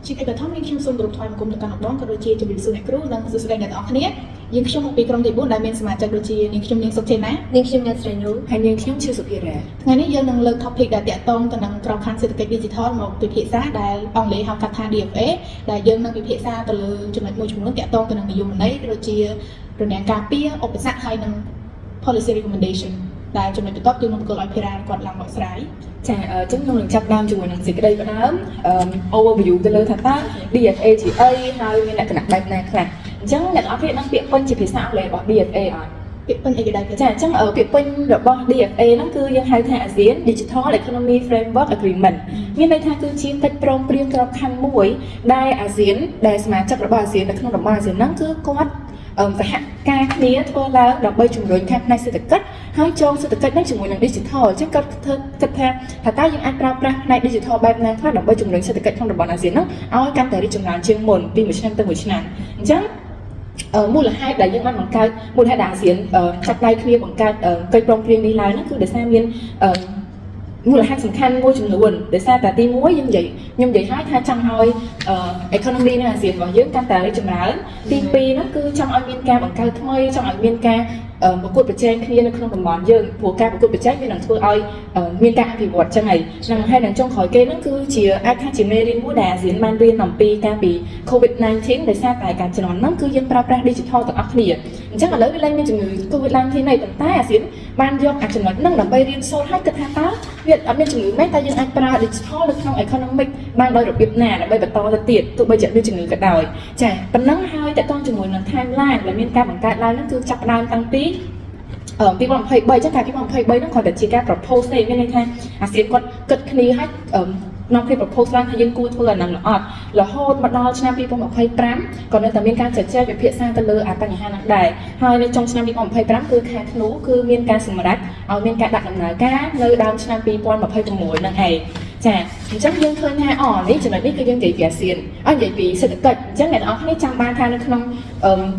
ជាកិច្ចបឋមនាងខ្ញុំសូមគោរពថ្វាយបង្គំទៅកាន់លោកបងក៏ដូចជាជម្រាបសួរអ្នកគ្រូនិងសួស្តីអ្នកទាំងអស់គ្នាយើងខ្ញុំមកពីក្រុមទី4ដែលមានសមាជិកដូចជានាងខ្ញុំនាងសុកចេណា នាងខ្ញុំអ្នកស្រីនូ ហើយនាងខ្ញុំជាសុភារា ថ្ងៃនេះយើងនឹងលើក topic ដែលតាក់ទងទៅនឹងក្របខ័ណ្ឌសេដ្ឋកិច្ច Digital មកពិភាក្សាដែលអង់គ្លេសហៅកាត់ថា DFA ដែលយើងនឹងពិភាក្សាទៅលើចំណុចមួយចំនួនតាក់ទងទៅនឹងនិយមន័យដូចជារនាំងការពារឧបសគ្គហើយនិង policy recommendation ដែលចំណុចបន្ទាប់យើងនឹងប្រគល់ឲ្យភារាគាត់ឡើងបកស្រាយ ចាអញ្ចឹងខ្ញុំនឹងចាប់ដើមជាមួយនឹងសេចក្តីផ្ដើមអឺ overview ទៅលើថាតើ DFA ជាអីហើយមានលក្ខណៈបែបណាខ្លះអញ្ចឹងអ្នកទាំងអស់គ្នាដឹងពាក្យពេញជាភាសាអង់គ្លេសរបស់ DFA អត់ ពាក្យពេញអីក៏ដែរ ចាអញ្ចឹងពាក្យពេញរបស់ DFA ហ្នឹងគឺយើងហៅថា ASEAN Digital Economy Framework Agreement មានន័យថាគឺជាកិច្ចព្រមព្រៀងក្របខ័ណ្ឌមួយដែលអាស៊ានដែលសមាជិករបស់អាស៊ាននៅក្នុងតំបន់អាស៊ានហ្នឹងគឺគាត់សហការគ្នាធ្វើឡើងដើម្បីជំរុញខាងផ្នែកសេដ្ឋកិច្ចហើយចងសេដ្ឋកិច្ចហ្នឹងជាមួយនឹង digital អញ្ចឹងគាត់ធ្វើគិតថាថាតើយើងអាចប្រើប្រាស់ផ្នែក digital បែបណាខ្លះដើម្បីជំរុញសេដ្ឋកិច្ចក្នុងតំបន់អាស៊ានហ្នឹងឲ្យកាន់តែរីកចម្រើនជាងមុនពីមួយឆ្នាំទៅមួយឆ្នាំអញ្ចឹងមូលហេតុដែលយើងបានបង្កើតមូលហេតុដែលអាស៊ានចាប់ដៃគ្នាបង្កើតកិច្ចព្រមព្រៀងនេះឡើងហ្នឹងគឺដោយសារមានមូលហេតុសំខាន់មួយចំនួនដោយសារតែទី1យើងនិយាយខ្ញុំនិយាយឲ្យថាចង់ឲ្យ economy នៅអាស៊ានរបស់យើងកាន់តែរីកចម្រើនទី2ហ្នឹងគឺចង់ឲ្យមានការបង្កើតថ្មីចង់ឲ្យមានការប្រកួតប្រជែងគ្នានៅក្នុងតំបន់យើងព្រោះការប្រកួតប្រជែងវានឹងធ្វើឲ្យមានការអភិវឌ្ឍចឹងហើយនឹងហើយនឹងចុងក្រោយគេហ្នឹងគឺជាអាចថាជាមេរៀនមួយដែលអាស៊ានបានរៀនអំពីការពី COVID-19 ដោយសារតែការជំនាន់ហ្នឹងគឺយើងប្រើប្រាស់ digital ទាំងអស់គ្នាអញ្ចឹងឥឡូវវាលែងមានជំងឺ COVID-19 ហើយប៉ុន្តែអាស៊ានបានយកអាចំណុចហ្នឹងដើម្បីរៀនសូត្រហើយគិតថាតើវាអត់មានជំងឺមែនតែយើងអាចប្រើ digital នៅក្នុង economic បានដោយរបៀបណាដើម្បីបន្តទៅទៀតទោះបីជាមានជំងឺក៏ដោយចាប៉ុណ្ណឹងហើយតកតងជាមួយនឹង timeline ដែលមានការបង្កើតឡើងហ្នឹងគឺចាប់ផ្ដើមតាំងពី2023ចឹងកាល2023ហ្នឹងគ្រាន់តែជាការ propose ទេមានន័យថាអាស៊ានគាត់គិតគ្នាហើយនាំគ្នា propose ឡើងថាយើងគួរធ្វើអាហ្នឹងអត់រហូតមកដល់ឆ្នាំ2025ក៏នៅតែមានការជជែកពិភាក្សាទៅលើអាបញ្ហាហ្នឹងដែរហើយនៅចុងឆ្នាំ2025គឺខែធ្នូគឺមានការសម្រេចឲ្យមានការដាក់ដំណើរការនៅដើមឆ្នាំ2026ហ្នឹងឯងចាអញ្ចឹងយើងឃើញថាអូនេះចំណុចនេះគឺយើងនិយាយពីអាស៊ានអត់និយាយពីសេដ្ឋកិច្ចអញ្ចឹងអ្នកទាំងអស់គ្នាចាំបានថានៅក្នុង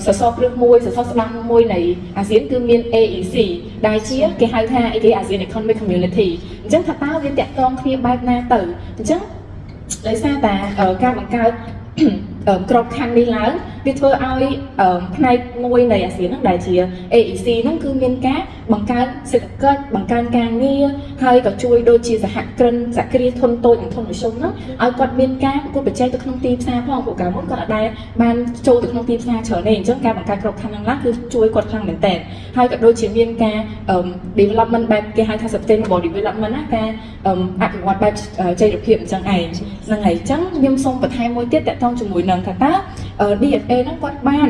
សសរគ្រឹះមួយសសរស្តម្ភមួយនៃអាស៊ានគឺមាន AEC ដែលជាគេហៅថាអីគេ ASEAN Economic Community អញ្ចឹងថាតើវាតាក់ទងគ្នាបែបណាទៅអញ្ចឹងដោយសារតែការបង្កើត ក្របខ័ណ្ឌនេះឡើងវាធ្វើឲ្យផ្នែកមួយនៃអាស៊ានហ្នឹងដែលជា AEC ហ្នឹងគឺមានការបង្កើនសេដ្ឋកិច្ចបង្កើនការងារហើយក៏ជួយដូចជាសហគ្រិនសហគ្រាសធុនតូចនិងធុនមធ្យមហ្នឹងឲ្យគាត់មានការប្រកួតប្រជែងទៅក្នុងទីផ្សារផងព្រោះកាលមុនគាត់អត់ដែលបានចូលទៅក្នុងទីផ្សារច្រើនទេអញ្ចឹងការបង្កើតក្របខ័ណ្ឌហ្នឹងឡើងគឺជួយគាត់ខ្លាំងមែនតើហើយក៏ដូចជាមានការ development បែបគេហៅថា sustainable development ណាការអភិវឌ្ឍបែបចីរភាពអញ្ចឹងឯងហ្នឹងហើយអញ្ចឹងខ្ញុំសូមបន្ថែមមួយទៀតតកតងជាមួយនឹងថាតើ DFA ហ្នឹងគាត់បាន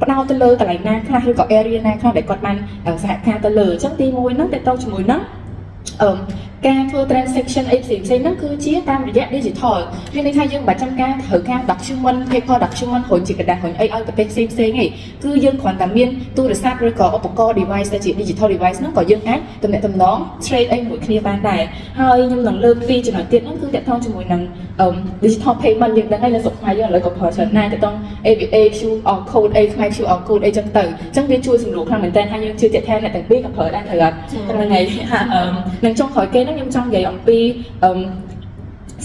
ផ្ដោតទៅលើកន្លែងណាខ្លះឬក៏ area ណាខ្លះដែលគាត់បានសហការទៅលើអញ្ចឹងទី1ហ្នឹងតកតងជាមួយនឹងការធ្វើ transaction អីផ្សេងផ្សេងហ្នឹងគឺជាតាមរយៈ digital មានន័យថាយើងមិនបាច់ចាំការត្រូវការ document paper document រុញជាក្រដាសរុញអីឲ្យប្រទេសផ្សេងផ្សេងឯងគឺយើងគ្រាន់តែមានទូរស័ព្ទឬក៏ឧបករណ៍ device ដែលជា digital device ហ្នឹងក៏យើងអាចទំនាក់ទំនង trade អីមួយគ្នាបានដែរហើយខ្ញុំនឹងលើកពីចំណុចទៀតហ្នឹងគឺតាក់ទងជាមួយនឹង digital payment យើងដឹងហើយនៅស្រុកខ្មែរយើងឥឡូវក៏ប្រើច្រើនណាស់តាក់ទង ABA QR code អីខ្មែរ QR code អីចឹងទៅអញ្ចឹងវាជួយសម្រួលខ្លាំងមែនតើហើយយើងជឿជាក់ថាអ្នកទាំងពីរក៏ប្រើដែរត្រូវអត់ហ្នឹងហើយអឺនឹងចុងក្រោយគេហ្នឹងខ្ញុំចង់និយាយអំពី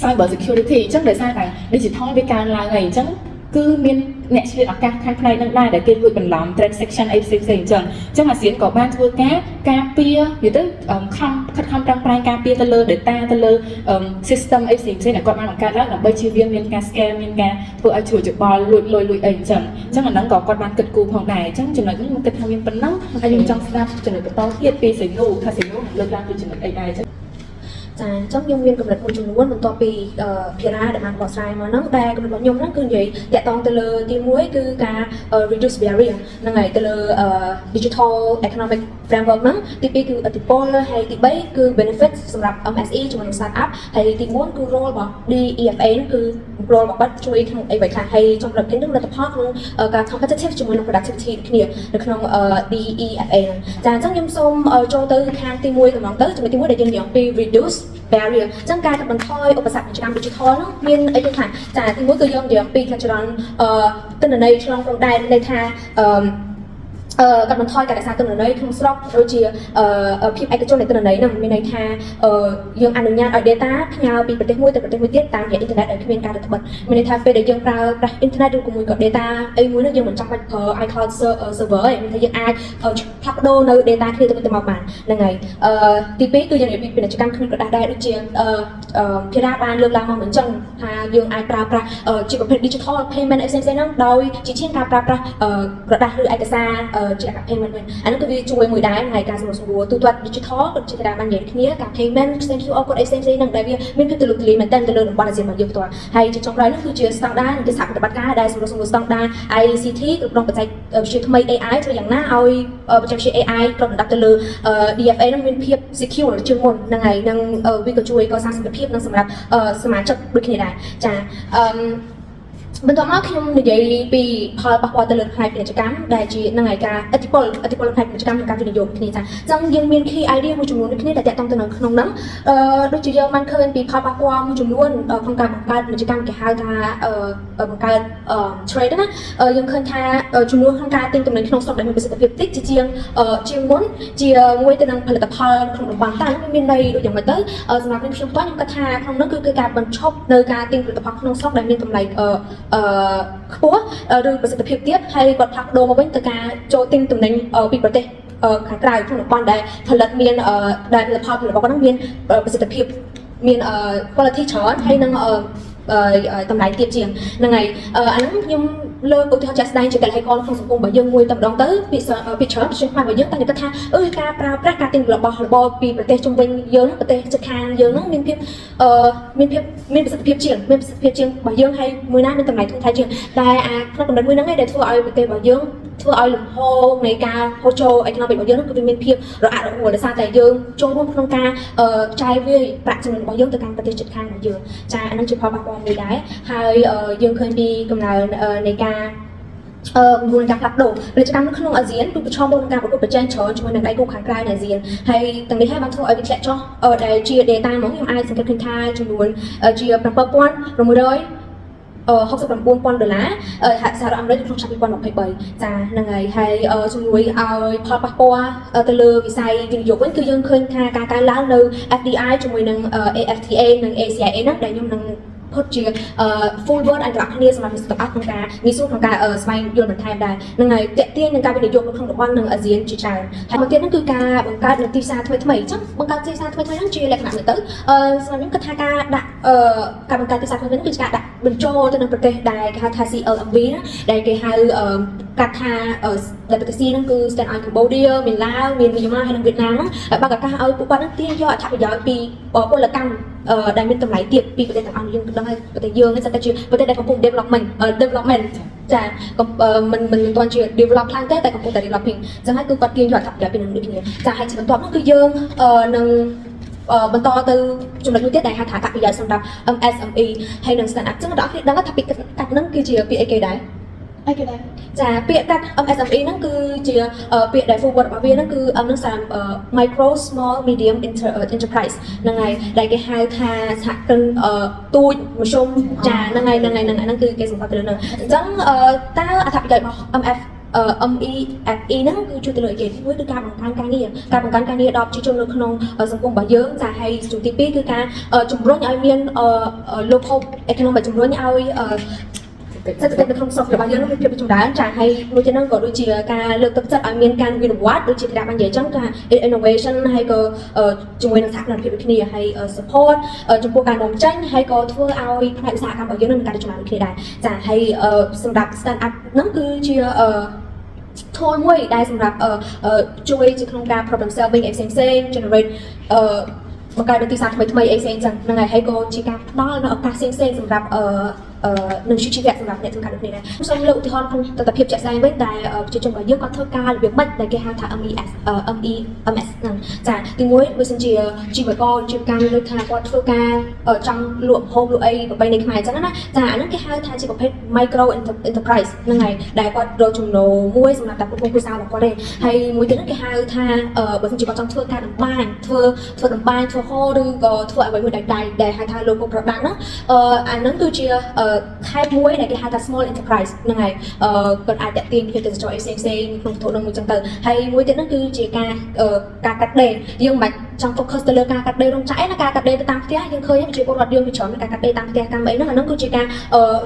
cyber security អញ្ចឹងដោយសារតែ digital វាកើនឡើងហើយអញ្ចឹងគឺមានអ្នកឆ្លៀតឱកាសខាងផ្នែកហ្នឹងដែរដែលគេលួចបន្លំ transaction អីផ្សេងផ្សេងអញ្ចឹងអញ្ចឹងអាស៊ានក៏បានធ្វើការការពារនិយាយទៅខំខិតខំប្រឹងប្រែងការពារទៅលើ data ទៅលើ system អីផ្សេងផ្សេងដែលគាត់បានបង្កើតឡើងដើម្បីជៀសវាងមានការ scam មានការធ្វើឲ្យជ្រួលច្របល់លួចលុយលួចអីអញ្ចឹងអញ្ចឹងអាហ្នឹងក៏គាត់បានគិតគូរផងដែរអញ្ចឹងចំណុចនេះខ្ញុំគិតថាមានប៉ុណ្ណឹងហើយខ្ញុំចង់ស្ដាប់ចំណុចបន្តទៀតពីសេនូថាសេនូនឹងលើកឡើងពីចំណុចអីដែរអញ្ចឹង ចាអញ្ចឹងខ្ញុំមានកម្រិតមួយចំនួនបន្ទាប់ពីភារាដែលបានបកស្រាយមកហ្នឹងដែលកម្រិតរបស់ខ្ញុំហ្នឹងគឺនិយាយតាក់ទងទៅលើទី1គឺការ reduce barrier ហ្នឹងហើយទៅលើ digital economic framework ហ្នឹងទី2គឺឥទ្ធិពលហើយទី3គឺ benefit សម្រាប់ MSE ជាមួយនឹង startup ហើយទី4គឺ role របស់ DEFA ហ្នឹងគឺ role របស់គាត់ជួយក្នុងអីអ្វីខ្លះហើយចុងក្រោយគេនឹងលទ្ធផលក្នុងការ competitive ជាមួយនឹង productivity គ្នានៅក្នុង DEFA ហ្នឹងចាអញ្ចឹងខ្ញុំសូមចូលទៅខាងទី1កំឡុងទៅចំណុចទី1ដែលយើងនិយាយអំពី reduce barrier អញ្ចឹងការកាត់បន្ថយឧបសគ្គពាណិជ្ជកម្ម digital ហ្នឹងមានអីគេខ្លះចាទី1គឺយើងនិយាយអំពីការចរន្តទិន្នន័យឆ្លងព្រំដែនន័យថាអឺ កាត់បន្ថយការរក្សាទិន្នន័យក្នុងស្រុកដូចជាភាពឯកជននៃទិន្នន័យហ្នឹងមានន័យថាយើងអនុញ្ញាតឲ្យ data ផ្ញើពីប្រទេសមួយទៅប្រទេសមួយទៀតតាមរយៈអ៊ីនធឺណិតដោយគ្មានការរឹតបន្តឹងមានន័យថាពេលដែលយើងប្រើប្រាស់អ៊ីនធឺណិតឬក៏មួយក៏ data អីមួយហ្នឹងយើងមិនចាំបាច់ប្រើ iCloud server ទេមានន័យថាយើងអាចផ្លាស់ប្ដូរនៅ data គ្នាទៅវិញទៅមកបានហ្នឹងហើយទី2គឺយើងនិយាយពីពាណិជ្ជកម្មគ្មានក្រដាសដែរដូចជាភារាបានលើកឡើងមកមិនចឹងថាយើងអាចប្រើប្រាស់ជាប្រភេទ digital payment ផ្សេងៗហ្នឹងដោយជាជាងការប្រើប្រាស់ក្រដាសឬឯកសារជាលក្ខណៈ payment វិញអាហ្នឹងគឺវាជួយមួយដែរក្នុងការសម្របសម្រួលទូទាត់ digital ក៏ជាការបាននិយាយគ្នាការ payment ផ្សេង QR code អីផ្សេងៗហ្នឹងដែលវាមានភាពទូលំទូលាយមែនទែនទៅលើតំបន់អាស៊ានរបស់យើងផ្ទាល់ហើយជាចុងក្រោយហ្នឹងគឺជាស្តង់ដារនិងជាសហប្រតិបត្តិការដែលសម្របសម្រួលស្តង់ដារ ICT គ្រប់គ្រងបច្ចេកវិទ្យាថ្មី AI ធ្វើយ៉ាងណាឲ្យបច្ចេកវិទ្យា AI គ្របដណ្ដប់ទៅលើ DFA ហ្នឹងមានភាព secure ជាងមុនហ្នឹងហើយនឹងវាក៏ជួយកសាងសន្តិភាពនិងសម្រាប់សមាជិកដូចគ្នាដែរចាអឺបន្ទាប់មកខ្ញុំនិយាយពីផលប៉ះពាល់ទៅលើផ្នែកពាណិជ្ជកម្មដែលជានឹងឯការឥទ្ធិពលផ្នែកពាណិជ្ជកម្មនិងការវិនិយោគគ្នាចាអញ្ចឹងយើងមាន key idea មួយចំនួនដូចគ្នាដែលតាក់ទងទៅនឹងក្នុងហ្នឹងដូចជាយើងបានឃើញពីផលប៉ះពាល់មួយចំនួនក្នុងការបង្កើតពាណិជ្ជកម្មគេហៅថាបង្កើត trade ណាយើងឃើញថាចំនួនក្នុងការទិញទំនិញក្នុងស្រុកដែលមានប្រសិទ្ធភាពតិចជាជាងជាងមុនជាមួយទៅនឹងផលិតផលក្នុងតំបន់តើមានន័យដូចយ៉ាងម៉េចទៅសម្រាប់ខ្ញុំខ្ញុំផ្ទាល់ខ្ញុំគិតថាក្នុងនោះគឺការបញ្ឈប់នៅការទិញផលិតផលក្នុងស្រុកដែលមានតម្លៃខ្ពស់ឬប្រសិទ្ធភាពទាបហើយគាត់ផ្លាស់ប្ដូរមកវិញទៅការចូលទិញទំនិញពីប្រទេសខាងក្រៅក្នុងតំបន់ដែលផលិតមានដែលផលិតផលរបស់គាត់ហ្នឹងមានប្រសិទ្ធភាពមាន quality ច្រើនហើយនឹងតម្លៃទាបជាងហ្នឹងហើយអាហ្នឹងខ្ញុំលើកឧទាហរណ៍ជាក់ស្ដែងជាកលហេកលក្នុងសង្គមរបស់យើងមួយតែម្ដងទៅពីច្រើនប្រជាជនខ្មែររបស់យើងតែគិតថាអឺការប្រើប្រាស់ការទិញរបស់របរពីប្រទេសជុំវិញយើងប្រទេសជិតខាងយើងហ្នឹងមានភាពអឺមានភាពមានប្រសិទ្ធភាពជាងមានប្រសិទ្ធភាពជាងរបស់យើងហើយមួយណាមានតម្លៃធូរថ្លៃជាងតែអាក្នុងកម្រិតមួយហ្នឹងឯងដែលធ្វើឲ្យប្រទេសរបស់យើងធ្វើឲ្យលំហូរនៃការហូរចូល economic របស់យើងហ្នឹងគឺវាមានភាពរអាក់រអួលដោយសារតែយើងចូលរួមក្នុងការចាយវាយប្រាក់ចំណេញរបស់យើងទៅកាន់ប្រទេសជិតខាងរបស់យើងចាអាហ្នឹងជាផលប៉ះពាល់មួយដែរហើយយើងឃើញពីកំណើននៃការមូលការផ្លាស់ប្ដូរពាណិជ្ជកម្មនៅក្នុងអាស៊ានគឺប្រឈមមុខនឹងការប្រកួតប្រជែងច្រើនជាមួយនឹងដៃគូខាងក្រៅនៃអាស៊ានហើយទាំងនេះហើយបានធ្វើឲ្យវាធ្លាក់ចុះដែលជា data ហ្មងខ្ញុំអាចសង្កេតឃើញថាចំនួនជា7600 69,000ដុល្លារសហរដ្ឋអាមេរិកក្នុងឆ្នាំ2023ចាហ្នឹងហើយហើយជំនួយឲ្យផលប៉ះពាល់ទៅលើវិស័យវិនិយោគវិញគឺយើងឃើញថាការកើនឡើងនៅ FDI ជាមួយនឹង AFTA និង ACIA ហ្នឹងដែលខ្ញុំនឹង ផុតជា full word ឲ្យទាំងអស់គ្នាសម្រាប់និស្សិតទាំងអស់ក្នុងការងាយស្រួលក្នុងការស្វែងយល់បន្ថែមដែរហ្នឹងហើយតាក់ទាញនឹងការវិនិយោគនៅក្នុងតំបន់និងអាស៊ានជាច្រើនហើយមួយទៀតហ្នឹងគឺការបង្កើតនៅទីផ្សារថ្មីថ្មីអញ្ចឹងបង្កើតទីផ្សារថ្មីថ្មីហ្នឹងជាលក្ខណៈមើលទៅសម្រាប់ខ្ញុំគិតថាការដាក់ការបង្កើតទីផ្សារថ្មីថ្មីហ្នឹងគឺជាការដាក់បញ្ចូលទៅនឹងប្រទេសដែលគេហៅថា CLMV ណាដែលគេហៅកាត់ថាដែលប្រទេស C ហ្នឹងគឺ stand on Cambodia មានឡាវមានមីយ៉ាន់ម៉ាហើយនិងវៀតណាមហ្នឹងហើយបើកឱកាសឲ្យពួកគាត់ហ្នឹងទាញយកអត្ថប្រយោជន៍ពីពលកម្មដែលមានតម្លៃទាបពីប្រទេសទាំងអស់យើងដឹងហើយប្រទេសយើងហ្នឹងសិតតែជាប្រទេសដែលកំពុង development ចាមិនមិនមិនទាន់ជា develop ខ្លាំងទេតែកំពុងតែ developing អញ្ចឹងហើយគឺគាត់ទាញយកអត្ថប្រយោជន៍ពីនឹងដូចគ្នាចាហើយជាបន្ទាប់នោះគឺយើងនឹងបន្តទៅចំណុចមួយទៀតដែលហៅថាអត្ថប្រយោជន៍សម្រាប់ MSME ហើយនិង stand up អញ្ចឹងអ្នកនរគ្នាដឹងថាពាក្យកាត់ហ្នឹងគឺជាពាក្យអីគេដែរ អីគេដែរ ចាពាក្យកាត់ MSME ហ្នឹងគឺជាពាក្យដែល full word របស់វាហ្នឹងគឺ M ហ្នឹងសម្រាប់ micro small medium enterprise ហ្នឹងហើយដែលគេហៅថាសហគ្រិនទូចមធ្យមចាហ្នឹងហើយហ្នឹងហើយហ្នឹងហ្នឹងគឺគេសម្គាល់ទៅលើហ្នឹងអញ្ចឹងតើអត្ថប្រយោជន៍របស់ MF MEFE ហ្នឹងគឺជួយទៅលើអីគេទីមួយគឺការបង្កើនការងារការបង្កើនការងារដល់ប្រជាជននៅក្នុងសង្គមរបស់យើងចាហើយចំណុចទី2គឺការជំរុញឲ្យមាន local economic ជំរុញឲ្យសេដ្ឋកិច្ចនៅក្នុងស្រុករបស់យើងនឹងមានភាពរីកចម្រើនចាហើយមួយទៀតហ្នឹងក៏ដូចជាការលើកទឹកចិត្តឲ្យមានការវិនិយោគដូចជាគេបាននិយាយចឹងការ innovation ហើយក៏ជាមួយនឹងសហគ្រិនភាពដូចគ្នាហើយ support ចំពោះការនាំចេញហើយក៏ធ្វើឲ្យផ្នែកឧស្សាហកម្មរបស់យើងនឹងមានការរីកចម្រើនដូចគ្នាដែរចាហើយសម្រាប់ stand up ហ្នឹងគឺជា tool មួយដែលសម្រាប់ជួយជាក្នុងការ problem solving អីផ្សេងផ្សេង generate បង្កើតនូវទីផ្សារថ្មីថ្មីអីផ្សេងចឹងហ្នឹងហើយហើយក៏ជាការផ្ដល់នូវឱកាសផ្សេងផ្សេងសម្រាប់នឹងជីវៈសម្រាប់អ្នកធ្វើការដូចគ្នាដែរសូមលើកឧទាហរណ៍ក្នុងទស្សនវិជ្ជាជាក់ស្ដែងវិញដែលប្រជាជនរបស់យើងគាត់ធ្វើការរបៀបម៉េចដែលគេហៅថា MES ME MS ហ្នឹងចាទីមួយបើសិនជាជីវករជីវកម្មដូចថាគាត់ធ្វើការចង់លក់ម្ហូបលក់អីប្រពៃណីខ្មែរអញ្ចឹងណាចាអាហ្នឹងគេហៅថាជាប្រភេទ micro enterprise ហ្នឹងហើយដែលគាត់រកចំណូលមួយសម្រាប់តែគ្រប់គ្រងគ្រួសាររបស់គាត់ទេហើយមួយទៀតហ្នឹងគេហៅថាបើសិនជាគាត់ចង់ធ្វើការតម្បាញធ្វើធ្វើតម្បាញធ្វើហូលឬក៏ធ្វើអ្វីមួយដែលដៃដែលហៅថា local product ហ្នឹងអាហ្នឹងគឺជា type មួយដែលគេហៅថា small enterprise ហ្នឹងហើយអឺគាត់អាចទាក់ទាញភ្ញៀវទេសចរអីផ្សេងផ្សេងៗក្នុងវត្ថុហ្នឹងមួយចឹងទៅហើយមួយទៀតហ្នឹងគឺជាការកាត់ដេរយើងមិនបាច់ចង់ focus ទៅលើការកាត់ដេររោងចក្រឯណាការកាត់ដេរទៅតាមផ្ទះយើងឃើញប្រជាពលរដ្ឋយើងពីច្រើនមានការកាត់ដេរតាមផ្ទះតាមអីហ្នឹងអាហ្នឹងគឺជាការ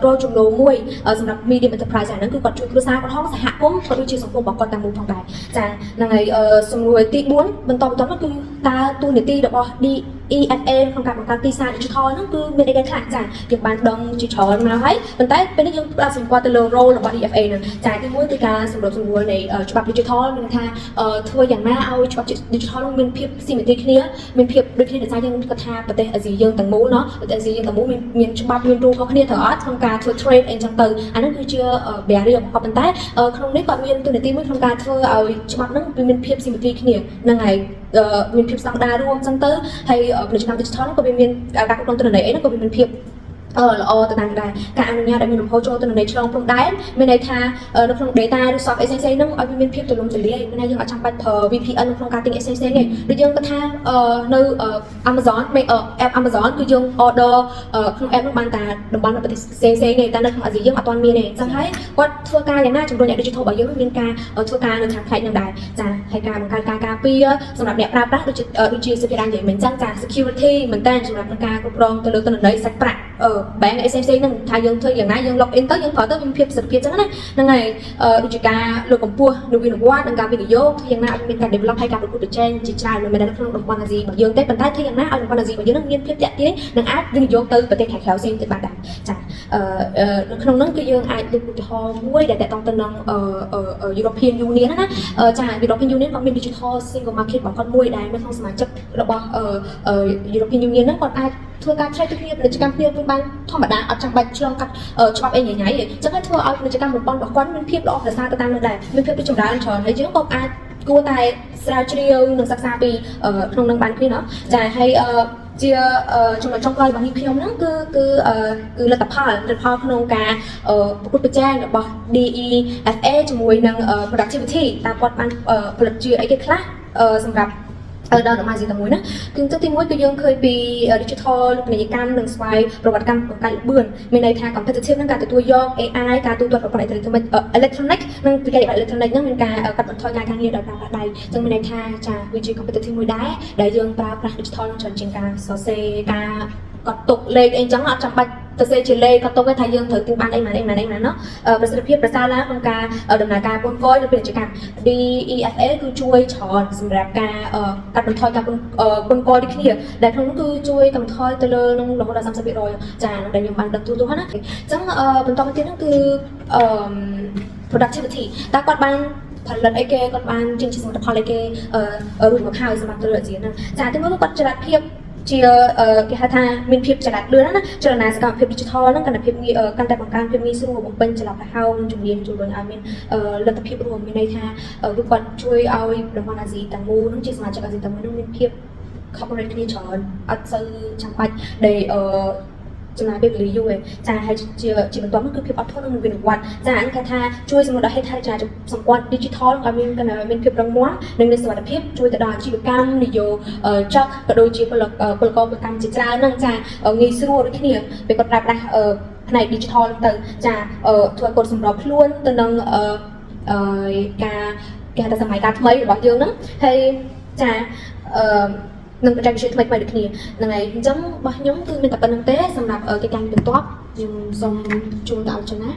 រកចំណូលមួយសម្រាប់ medium enterprise អាហ្នឹងគឺគាត់ជួយគ្រួសារគាត់ហងសហគមន៍ក៏ដូចជាសង្គមរបស់គាត់ទាំងមូលផងដែរចាហ្នឹងហើយសំណួរទី4បន្តបន្តនោះគឺតើតួនាទីរបស់ DEFA ក្នុងការបង្កើតទីផ្សារ digital ហ្នឹងគឺមានអីគេខ្លះចាយើងបានដឹងជាច្រើនមកហើយប៉ុន្តែពេលនេះយើងផ្ដោតសម្គាល់ទៅលើ role របស់ DFA ហ្នឹងចាទីមួយគឺការសម្របសម្រួលនៃច្បាប់ digital មានន័យថាធ្វើយ៉ាងណាឲ្យច្បាប់ digital ហ្នឹងមានភាពស៊ីមេទ្រីគ្នាមានភាពដូចគ្នាដោយសារយើងគាត់ថាប្រទេសអាស៊ីយើងទាំងមូលណោះប្រទេសអាស៊ីយើងទាំងមូលមានមានច្បាប់មាន rule ខុសគ្នាត្រូវអត់ក្នុងការធ្វើ trade អីចឹងទៅអាហ្នឹងគឺជា barrier របស់គាត់ប៉ុន្តែក្នុងនេះគាត់មានតួនាទីមួយក្នុងការធ្វើឲ្យច្បាប់ហ្នឹងវាមានភាពស៊ីមេទ្រីគ្នាហ្នឹងហើយមានភាពស្តង់ដាររួមចឹងទៅហើយពាណិជ្ជកម្ម digital ហ្នឹងក៏វាមានការគ្រប់គ្រងទិន្នន័យអីហ្នឹងក៏វាមានភាពល្អទៅតាមដែរការអនុញ្ញាតឲ្យមានលំហូរចូលទិន្នន័យឆ្លងព្រំដែនមានន័យថានៅក្នុង data ឬ soft អីផ្សេងៗហ្នឹងឲ្យវាមានភាពទូលំទូលាយមានន័យយើងអត់ចាំបាច់ប្រើ VPN នៅក្នុងការទិញអីផ្សេងៗទេដូចយើងគាត់ថានៅ Amazon app Amazon គឺយើង order ក្នុង app នោះបានតែតំបន់នៅប្រទេសផ្សេងៗទេតែនៅក្នុងអាស៊ីយើងអត់ទាន់មានទេអញ្ចឹងហើយគាត់ធ្វើការយ៉ាងណាជំរុញឲ្យ digital របស់យើងមានការធ្វើការនៅខាងផ្នែកហ្នឹងដែរចាហើយការបង្កើតការការពារសម្រាប់អ្នកប្រើប្រាស់ដូចជាសុភារានិយាយមិញអញ្ចឹងចា security មែនតើសម្រាប់ក្នុងការគ្រប់គ្រងទៅលើទិន្នន័យសាច់ប្រាក់ bank អីផ្សេងៗហ្នឹងថាយើងធ្វើយ៉ាងណាយើង log in ទៅយើងប្រើទៅវាមានភាពប្រសិទ្ធភាពអញ្ចឹងណាហ្នឹងហើយដូចជាការលើកកម្ពស់នវានុវត្តន៍និងការវិនិយោគធ្វើយ៉ាងណាឲ្យមានការ develop ហើយការប្រកួតប្រជែងជាច្រើនមិនមែននៅក្នុងតំបន់អាស៊ីរបស់យើងទេប៉ុន្តែធ្វើយ៉ាងណាឲ្យតំបន់អាស៊ីរបស់យើងនឹងមានភាពទាក់ទាញនិងអាចវិនិយោគទៅប្រទេសខាងក្រៅផ្សេងទៀតបានដែរចានៅក្នុងហ្នឹងគឺយើងអាចលើកឧទាហរណ៍មួយដែលទាក់ទងទៅនឹងEuropean Union ណាចា European Union គាត់មាន digital single market របស់គាត់មួយដែលនៅក្នុងសមាជិករបស់European Union ហ្នឹងគាត់អាចធ្វើការ trade ទៅគ្នាពាណិជ្ជកម្មគ្នាវិញបានធម្មតាអត់ចាំបាច់ឆ្លងកាត់ច្បាប់អីញ៉ៃៗទេអញ្ចឹងហើយធ្វើឲ្យពាណិជ្ជកម្មតំបន់របស់គាត់មានភាពល្អប្រសើរទៅតាមនោះដែរមានភាពរីកចម្រើនច្រើនហើយយើងក៏អាចគួរតែស្រាវជ្រាវនិងសិក្សាពីក្នុងនឹងបានគ្នាណោះចាហើយជាចំណុចចុងក្រោយរបស់នេះខ្ញុំហ្នឹងគឺលទ្ធផលក្នុងការប្រកួតប្រជែងរបស់ DEFA ជាមួយនឹង productivity តើគាត់បានផលិតជាអីគេខ្លះសម្រាប់ដល់តំបន់អាស៊ីតែមួយណាគឺទឹកទីមួយគឺយើងឃើញពី digital ពាណិជ្ជកម្មនិងស្វ័យប្រវត្តិកម្មបង្កើតល្បឿនមានន័យថា competitive នឹងការទទួលយក AI ការទូទាត់ប្រព័ន្ធ electronic និងវិក្កយបត្រ electronic ហ្នឹងមានការកាត់បន្ថយការការងារដោយប្រើប្រាស់ដៃអញ្ចឹងមានន័យថាចាវាជា competitive មួយដែរដែលយើងប្រើប្រាស់ digital នឹងច្រើនជាងការសរសេរការកត់ទុកលេខអីចឹងអត់ចាំបាច់ទៅសេជាលេខកត់ទុកទេថាយើងត្រូវទិញបានអីម៉ានអីម៉ានអីម៉ានណោះប្រសិទ្ធភាពប្រសើរឡើងក្នុងការដំណើរការពន្ធគយនៅពាណិជ្ជកម្ម DEFA គឺជួយច្រើនសម្រាប់ការកាត់បន្ថយការពន្ធគយដូចគ្នាដែលក្នុងនោះគឺជួយកាត់បន្ថយទៅលើនឹងរហូតដល់30%ចានឹងដែលខ្ញុំបានដឹងទូទៅណាអញ្ចឹងបន្តមកទៀតហ្នឹងគឺអឺ productivity តើគាត់បានផលិតអីគេគាត់បានចេញជាសមិទ្ធផលអីគេរួចមកហើយសម្រាប់ទៅលើអាស៊ានហ្នឹងចាទីមួយគឺគាត់ចលនាភាពជាគេហៅថាមានភាពចល័តលឿនណាចលនាសកម្មភាព digital ហ្នឹងកាន់តែភាពងាយកាន់តែបង្កើនភាពងាយស្រួលបំពេញចល័តប្រហោងនិងជំនាញជំរុញឲ្យមានលទ្ធភាពរួមមានន័យថាគឺគាត់ជួយឲ្យតំបន់អាស៊ីទាំងមូលហ្នឹងជាសមាជិកអាស៊ីទាំងមូលហ្នឹងមានភាព cooperate គ្នាច្រើនអត់សូវចាំបាច់ដែលចំណាយពេលវេលាយូរឯងចាហើយជាបន្ទាប់នោះគឺភាពអត់ធន់និងវិនិវត្តន៍ចាអញគេថាជួយសម្រួលដល់ហេដ្ឋារចនាសម្ព័ន្ធ digital ឲ្យមានមានភាពរឹងមាំនិងមានសុវត្ថិភាពជួយទៅដល់អាជីវកម្មនយោជកក៏ដូចជាពលករពលកម្មជាច្រើនហ្នឹងចាងាយស្រួលដូចគ្នាពេលគាត់ប្រើប្រាស់ផ្នែក digital ហ្នឹងទៅចាធ្វើឲ្យគាត់សម្របខ្លួនទៅនឹងអឺការគេហៅថាសម័យកាលថ្មីរបស់យើងហ្នឹងហើយចាអឺនឹងបច្ចេកវិទ្យាថ្មីថ្មីដូចគ្នាហ្នឹងហើយអញ្ចឹងរបស់ខ្ញុំគឺមានតែប៉ុណ្្នឹងទេសម្រាប់កិច្ចការបន្ទាប់ខ្ញុំសូមជូនទៅឲ្យចនា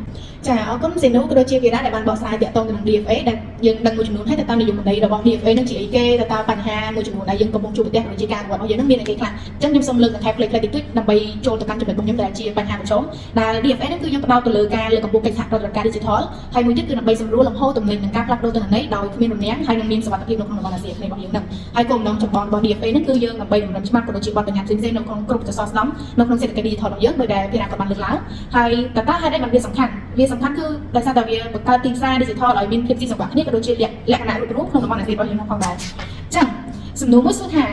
ចាអរគុណសេនូក៏ដូចជាវីរ៉ាដែលបានបកស្រាយទាក់ទងទៅនឹង DFA ដែលយើងដឹងមួយចំនួនហើយតើតាមនិយមន័យរបស់ DFA នឹងជាអីគេតើតើបញ្ហាមួយចំនួនដែលយើងកំពុងជួបប្រទះដូចជាការអនុវត្តរបស់យើងនឹងមានអីគេខ្លះអញ្ចឹងខ្ញុំសូមលើកបន្ថែមខ្លីៗតិចតួចដើម្បីចូលទៅកាន់ចំណុចរបស់ខ្ញុំដែលជាបញ្ហាប្រឈមដែល DFA នឹងគឺយើងផ្ដោតទៅលើការលើកកម្ពស់កិច្ចសហប្រតិបត្តិការ Digital ហើយមួយទៀតគឺដើម្បីសម្រួលលំហូរទំនិញនិងការផ្លាស់ប្ដូរទិន្នន័យដោយគ្មានរនាំងហើយនឹងមានសុវត្ថិភាពនៅក្នុងតំបន់អាស៊ីអាគ្នេយ៍របស់យើងនឹងហើយគោលបំណងចម្បងរបស់ DFA នឹងគឺយើងដើម្បីតម្រឹមច្បាប់ក៏ដូចជាបទបញ្ញត្តិផ្សេងៗនៅក្នុងគ្រប់សសរស្តម្ភនៅក្នុងសេដ្ឋកិច្ច Digital របស់យើងដោយដែលភារៈក៏បានលើកឡើងហើយតើតើហេតុអីបានវាសំខាន់វាសំខាន់គឺដោយសារតែវាបង្កើតទីផ្សារ Digital ឲ្យមានភាពស៊ីសង្វាក់គ្នាក៏ដូចជាលក្ខណៈរួបរួមក្នុងតំបន់អាស៊ីរបស់យើងផងដែរអញ្ចឹងសំណួរមួយសួរថា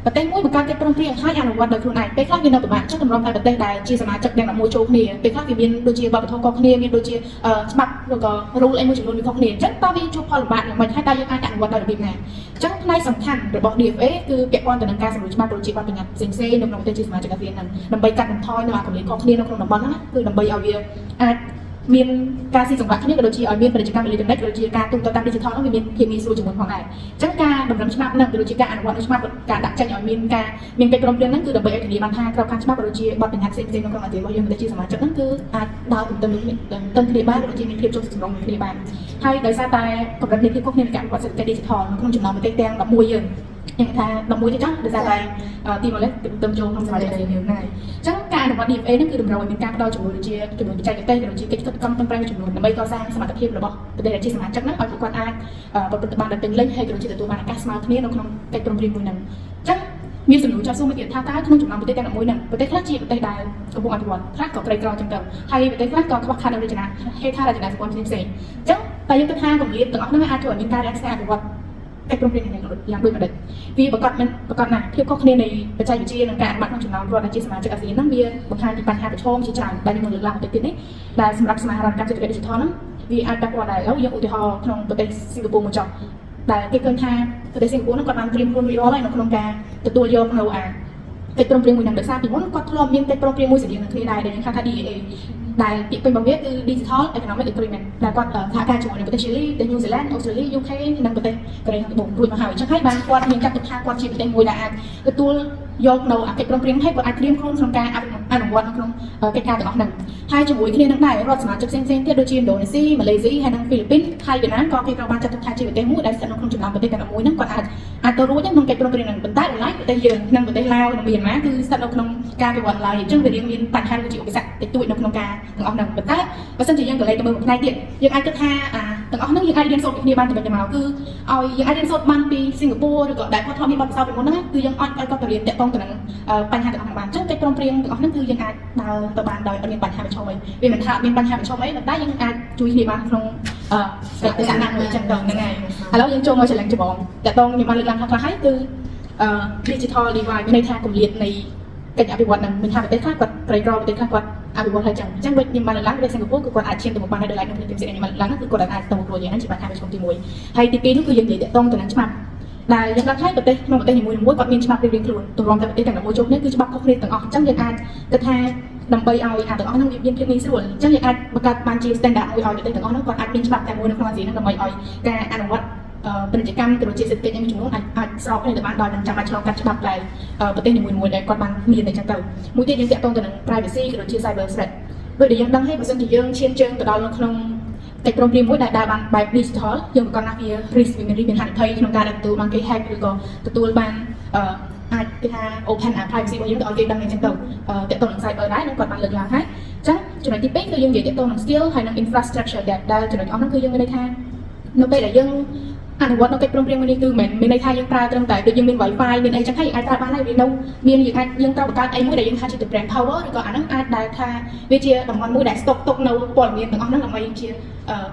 ប្រទេសមួយបង្កើតកិច្ចព្រមព្រៀងហើយអនុវត្តដោយខ្លួនឯងពេលខ្លះវានៅពិបាកចុះតម្រុំតែប្រទេសដែលជាសមាជិកទាំង11ចូលគ្នាពេលខ្លះវាមានដូចជាវប្បធម៌ខុសគ្នាមានដូចជាច្បាប់ឬក៏ rule អីមួយចំនួនវាខុសគ្នាអញ្ចឹងតើវាជួបផលលំបាកយ៉ាងម៉េចហើយតើយើងអាចអនុវត្តដោយរបៀបណាអញ្ចឹងផ្នែកសំខាន់របស់ DFA គឺពាក់ព័ន្ធទៅនឹងការសម្រួលច្បាប់ដូចជាបទបញ្ញត្តិផ្សេងៗនៅក្នុងប្រទេសជាសមាជិកអាស៊ានហ្នឹងដើម្បីកាត់បន្ថយនៅអាកម្រិតខុសគ្នានៅក្នុងតំបន់ហ្នឹងណាគឺដើម្បីឲ្យវាអាចមានការស៊ីសង្វាក់គ្នាក៏ដូចជាឲ្យមានពាណិជ្ជកម្មអេឡិចត្រូនិកក៏ដូចជាការទូទាត់តាម digital ហ្នឹងវាមានភាពងាយស្រួលជាងមុនផងដែរអញ្ចឹងការតម្រឹមច្បាប់ហ្នឹងក៏ដូចជាការអនុវត្តនៅច្បាប់ការដាក់ចេញឲ្យមានការមានកិច្ចព្រមព្រៀងហ្នឹងគឺដើម្បីឲ្យធានាបានថាក្របខ័ណ្ឌច្បាប់ក៏ដូចជាបទបញ្ញត្តិផ្សេងៗនៅក្នុងអាស៊ានរបស់យើងដែលជាសមាជិកហ្នឹងគឺអាចដើរទន្ទឹមនឹងទន្ទឹមគ្នាបានក៏ដូចជាមានភាពចុះសម្រុងនឹងគ្នាបានហើយដោយសារតែកម្រិតនៃភាពខុសគ្នានៃការអនុវត្តសេដ្ឋកិច្ច digital នៅក្នុងចំណោមប្រទេសទាំង11យើងខ្ញុំថា11ទេចុះដោយសារតែទីម៉ូលេទើបចូលក្នុងសមាជិកអាស៊ានយើងហ្នឹងហើយអញ្ចឹងការអនុវត្ត DFA ហ្នឹងគឺតម្រូវឲ្យមានការផ្ដល់ជំនួយដូចជាជំនួយបច្ចេកទេសក៏ដូចជាកិច្ចខិតខំប្រឹងប្រែងមួយចំនួនដើម្បីកសាងសមត្ថភាពរបស់ប្រទេសដែលជាសមាជិកហ្នឹងឲ្យពួកគាត់អាចប្រព្រឹត្តបានដោយពេញលេញហើយក៏ដូចជាទទួលបានឱកាសស្មើគ្នានៅក្នុងកិច្ចព្រមព្រៀងមួយហ្នឹងអញ្ចឹងមានសំណួរចោទសួរមួយទៀតថាតើក្នុងចំណោមប្រទេសទាំង11ហ្នឹងប្រទេសខ្លះជាប្រទេសដែលកំពុងអភិវឌ្ឍខ្លះក៏ក្រីក្រចឹងទៅហើយប្រទេសខ្លះក៏ខ្វះខាតនៅរចនាហេដ្ឋារចនាសម្ព័ន្ធផ្សេងៗអញ្ចឹងតែយើងគិតថាគម្លាតទាំងអស់ហ្នឹងអាចធ្វើឲ្យមានការរាំងស្ទះអភិវឌ្ឍកិច្ចព្រមព្រៀងនេះយ៉ាងដូចម្ដេចវាប្រកាសមិនប្រកាសណាស់ភាពខុសគ្នានៃបច្ចេកវិទ្យានិងការអនុម័តក្នុងចំណោមរដ្ឋដែលជាសមាជិកអាស៊ានហ្នឹងវាបង្ហាញពីបញ្ហាប្រឈមជាច្រើនដែលខ្ញុំនឹងលើកឡើងបន្តិចទៀតនេះដែលសម្រាប់សមាហរណកម្មសេដ្ឋកិច្ច digital ហ្នឹងវាអាចប៉ះពាល់ដែរឥឡូវយើងឧទាហរណ៍ក្នុងប្រទេសសិង្ហបុរីមួយចុះដែលគេឃើញថាប្រទេសសិង្ហបុរីហ្នឹងគាត់បានត្រៀមខ្លួនរួចរាល់ហើយនៅក្នុងការទទួលយកនៅអាកិច្ចព្រមព្រៀងមួយហ្នឹងដោយសារពីមុនគាត់ធ្លាប់មានកិច្ចព្រមព្រៀងមួយស្រដៀងនឹងគ្នាដែរដែលយើងហៅថា DEA ដែលពាក្យពេញរបស់វាគឺ Digital Economic Agreement ដែលគាត់សហការជាមួយនឹងប្រទេសឈីលីប្រទេសញូហ្សេឡង់អូស្ត្រាលី UK និងប្រទេសកូរ៉េខាងត្បូងរួចមកហើយអញ្ចឹងហើយបានគាត់មានចាត់ទុកថាគាត់ជាប្រទេសមួយដែលអាចទទួលយកនៅអាកិច្ចព្រមព្រៀងហើយគាត់អាចត្រៀមខ្លួនក្នុងការអនុវត្តនៅក្នុងកិច្ចការទាំងអស់ហ្នឹងហើយជាមួយគ្នានឹងដែររដ្ឋសមាជិកផ្សេងៗទៀតដូចជាឥណ្ឌូនេស៊ីម៉ាឡេស៊ីហើយនិងហ្វីលីពីនថៃវៀតណាមក៏គេត្រូវបានចាត់ទុកថាជាប្រទេសមួយដែលស្ថិតនៅក្នុងចំណោមប្រទេសទាំង11ហ្នឹងគាត់អាចអាចទៅរួចក្នុងកិច្ចព្រមព្រៀងហ្នឹងប៉ុន្តែដោយឡែកប្រទេសយើងនិងប្រទេសឡាវនិងមីយ៉ាន់ម៉ាគឺស្ថិតនៅក្នុងការវិវត្តឡើយអញ្ចឹងវារៀងមានបញ្ហាឬជាឧបសគ្គតិចតួចនៅក្នុងការទាំងអស់ហ្នឹងប៉ុន្តែបើសិនជាយើងក៏លេចទៅមើលមួយផ្នែកទៀតយើងអាចគិតថាអាទាំងអស់ហ្នឹងយើងអាចរៀនសូត្រពីគ្នាបានទៅវិញទៅមកគឺឲ្យយើងអាចរៀនសូត្របានពីសិង្ហបុរីឬក៏ដែលគាត់ធ្លាប់មានបទពិសោធន៍ពីមុនហ្នឹងគឺយើងអាចឲ្យគាត់ទៅរៀនតាក់ទងទៅនឹងបញ្ហាទាំងអស់ហ្នឹងបានអញ្ចឹងកិច្ចព្រមព្រៀងទាំងអស់ហ្នឹងគឺយើងអាចដើរទៅបានដោយអត់មានបញ្ហាប្រឈមអីវាមិនថាអត់មានបញ្ហាប្រឈមអីប៉ុន្តែយើងអាចជួយគ្នាបានក្នុងអឺស្ថានភាពមួយអញ្ចឹងទៅហ្នឹងហើយឥឡូវយើងចូលមក challenge ច្បងតាក់ទងខ្ញុំបានលើកឡើងខ្លះៗហើយគឺ digital divide មានន័យថាគម្លាតនៃកិច្ចអភិវឌ្ឍនឹងមានថាប្រទេសខ្លះគាត់ក្រីក្រប្រទេសខ្លះគាត់អភិវឌ្ឍហើយចឹងអញ្ចឹងដូចខ្ញុំបានលើកឡើងប្រទេសសិង្ហបុរីគឺគាត់អាចឈានទៅមុខបានហើយដោយឡែកនៅប្រទេសផ្សេងៗខ្ញុំបានលើកឡើងគឺគាត់អាចទៅមុខរួចយ៉ាងហ្នឹងជាបញ្ហាប្រឈមទី1ហើយទី2នោះគឺយើងនិយាយតាក់ទងទៅនឹងច្បាប់ដែលយើងដឹងហើយប្រទេសក្នុងប្រទេសនីមួយៗគាត់មានច្បាប់រៀងៗខ្លួនទម្រាំតែប្រទេសទាំង11ជុំនេះគឺច្បាប់ខុសគ្នាទាំងអស់អញ្ចឹងយើងអាចគិតថាដើម្បីឲ្យអាទាំងអស់ហ្នឹងវាមានភាពងាយស្រួលអញ្ចឹងយើងអាចបង្កើតបានជា standard មួយឲ្យប្រទេសទាំងអស់ហ្នឹងគាត់អាចមានច្បាប់តែមួយនៅក្នុងអាស៊ានហ្នឹងដើម្បីឲ្យការអនុវត្តពាណិជ្ជកម្មក៏ដូចជាសេដ្ឋកិច្ចមួយចំនួនអាចអាចស្របគ្នាទៅបានដោយមិនចាំបាច់ឆ្លងកាត់ច្បាប់ដែលប្រទេសនីមួយៗដែលគាត់បានមានអញ្ចឹងទៅមួយទៀតយើងតាក់ទងទៅនឹង privacy ក៏ដូចជា cyber threat ដូចដែលយើងដឹងហើយបើសិនជាយើងឈានជើងទៅដល់នៅក្នុងកិច្ចព្រមព្រៀងមួយដែលដើរបានបែប digital យើងប្រកាសណាស់វា risk វាមាន risk មានហានិភ័យក្នុងការដែលទទួលបានគេ hack ឬក៏ទទួលបានអាចគេថា open privacy របស់យើងទៅឲ្យគេដឹងអញ្ចឹងទៅតាក់ទងនឹង cyber ដែរនឹងគាត់បានលើកឡើងហើយអញ្ចឹងចំណុចទី2គឺយើងនិយាយតាក់ទងនឹង skill ហើយនិង infrastructure gap ដែលចំណុចអស់ហ្នឹងគឺយើងមានន័យថានៅពេលដែលយើងអនុវត្តនៅកិច្ចព្រមព្រៀងមួយនេះគឺមិនមានន័យថាយើងប្រើត្រឹមតែដូចយើងមាន Wi-Fi មានអីចឹងហើយយើងអាចប្រើបានហើយវានៅមានយើងអាចយើងត្រូវបង្កើតអីមួយដែលយើងថាជា brand power ឬក៏អាហ្នឹងអាចដែលថាវាជាតំបន់មួយដែលស្តុកទុកនៅព័ត៌មានទាំងអស់ហ្នឹងដើម្បីជា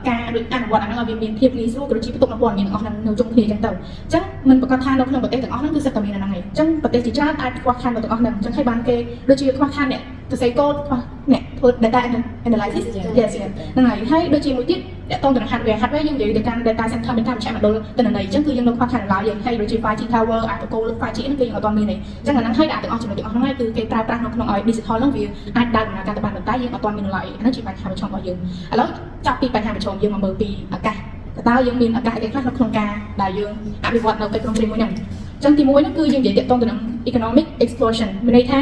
ការដូចអនុវត្តអាហ្នឹងឲ្យវាមានភាពងាយស្រួលក៏ដូចជាផ្ទុកនៅព័ត៌មានទាំងអស់ហ្នឹងនៅជុំគ្នាចឹងទៅអញ្ចឹងមិនប្រកាសថានៅក្នុងប្រទេសទាំងអស់ហ្នឹងគឺសិតតែមានអាហ្នឹងឯងអញ្ចឹងប្រទេសជាច្រើនអាចខ្វះខាតនៅទាំងអស់ហ្នឹងអញ្ចឹងហើយបានគេដូចជាខ្វះខាតអ្នកសរសេរកូដខ្វះអ្នកធ្វើ data analysis yes ហ្នឹងហើយហើយដូចជាមួយទៀតតាក់ទងទៅនឹង hardware hardware យើងនិយាយទៅកាន់ data center មានការមជ្ឈមណ្ឌលទិន្នន័យអញ្ចឹងគឺយើងនៅខ្វះខាតឡើយយើងហើយដូចជា 5G tower អាបកគោល 5G ហ្នឹងគឺយើងអត់ទាន់មានទេអញ្ចឹងអាហ្នឹងហើយដាក់ទាំងអស់ចំណុចទាំងអស់ហ្នឹងហើយគឺគេប្រើប្រាស់នៅក្នុងឲ្យ digital ហ្នឹងវាអាចដើរដំណើរការទៅបានប៉ុន្តែយើងអត់ទាន់មានឡើយអាហ្នឹងជាបញ្ហាប្រឈមរបស់យើងឥឡូវចាប់ពីបញ្ហាប្រឈមយើងមកមើលពីឱកាសតើយើងមានឱកាសអីខ្លះនៅក្នុងការដែលយើងអភិវឌ្ឍនៅកិច្ចព្រមព្រៀងមួយហ្នឹងអញ្ចឹងទីមួយហ្នឹងគឺយើងនិយាយតាក់ទងទៅនឹង economic explosion មានន័យថា